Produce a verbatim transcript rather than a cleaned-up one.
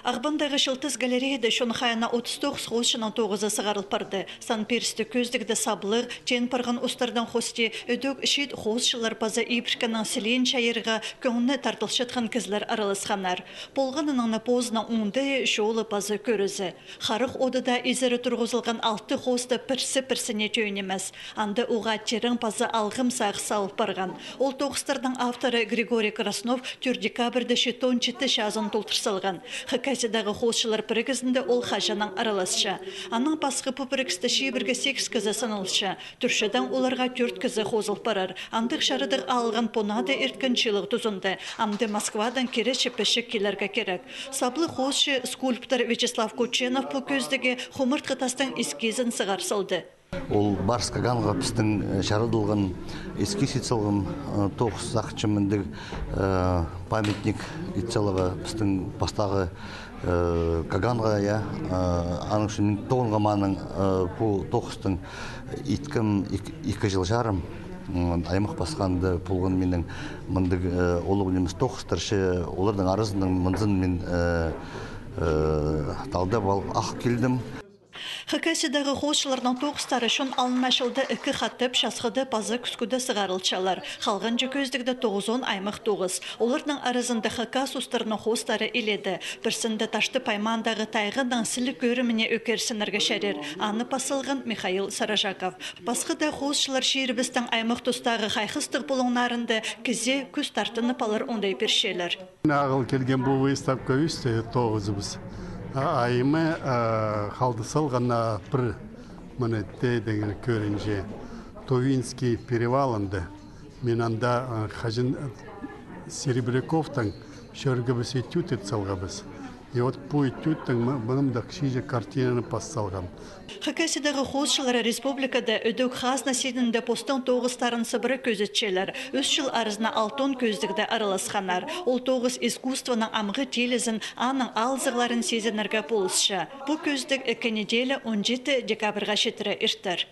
Ағбандағы Чылтыс галереяда чон хайиина отыс тоғыс хоосчының тоғызы сығарыл парды. Сан пирістіг кӧзідігде саблығ, теен парған устардаң хости, ідӧк чиит хоосчылар паза ибіркінің сілиин чайирға кӧңні тартылчатхан кізілер араласханнар. Полғанының на позының оңдайы, чолы паза кӧрізі. Харах одыда изері турғызылған алты хоосты пірсі-пірсіне тӧӧй нимес. Анда уғаа тирең паза алғым сағыс салыл парған. Ол тоғыстарның авторы Григорий Краснов тӧрт декабрьда читон читі чазын толдыр салған. Хакасиядағы хоосчылар пірігізінде ол хаҷаннаң араласча. Анаң пасха пу пірігісте чибіргі сигіс кізі сыналча. Турчадаң оларға тӧрт кізі хозыл парар. Андағ чарадығ алған понады ирткен чыылығ тузында. Амды Москвадаң киречі пічік килерге кирек. Саблығ хоосчы, скульптор Вячеслав Кученов пу кӧзідігге хумартхы тастың эскизін сығар салды. Ол Барс Каганға пістің, э, чарадылған эскиз ит салғам, э, тоғыс сағынчам мындағ, э, памятник ит саларға пістің пастағы, э, Каганға, я, э, аның ӱчӱн мин тоғынғам аның, э, пу тоғыстың иткем ик-, ікі чыл чарым. М, аймах пасханда полған минің мындағ, э, улуғ нимес тоғыстар, че олардың аразынаң мынзын мин, э, э, талдап алып ах килдім. Хакасиядағы хоосчыларның тоғыстары чон алнына чылда ікі хатап, часхыда паза кӱскӱде сығарылчалар. Халғанҷы кӧзідігде тоғызон аймах тоғыс. Оларның аразында хакас устарының хоостары иледе. Пірсінде Таштып аймаандағы тайғаның сіліг кӧріміне ӧкерсінерге чарир. Аны пас салған Михаил Сарыжаков. Пасха даа хоосчылар чирібістің аймах тустағы хайхастығ пулуңнарында кізее кӱс тартынып алар оңдай пирчелер. Ағыл килген пу выставка ӱстӱ тоғызыбыс. А, аймы, а, халды салған, а, пір мыны тедеңер кӧрінче. Тувинский перевалында. Мин анда, а, хаҷан, а, Серебряковтың чӧргебіс этюд ит салғабыс. И вот пу этюдтың мы-, мынымдағ чиҷек картинаны пас салғам. Хакасиядағы хоосчылар республикада ідӧк хазна синінде постың тоғыстарын сыбыра кӧзітчелер. Ӱс чыл аразына алтон кӧзідігде араласханнар. Ол тоғыс искусствоның амғы тилізін, аның алызығларын сизінерге полысча. Пу кӧзідіг ікі неделя, он читі декабрьға читіре иртер.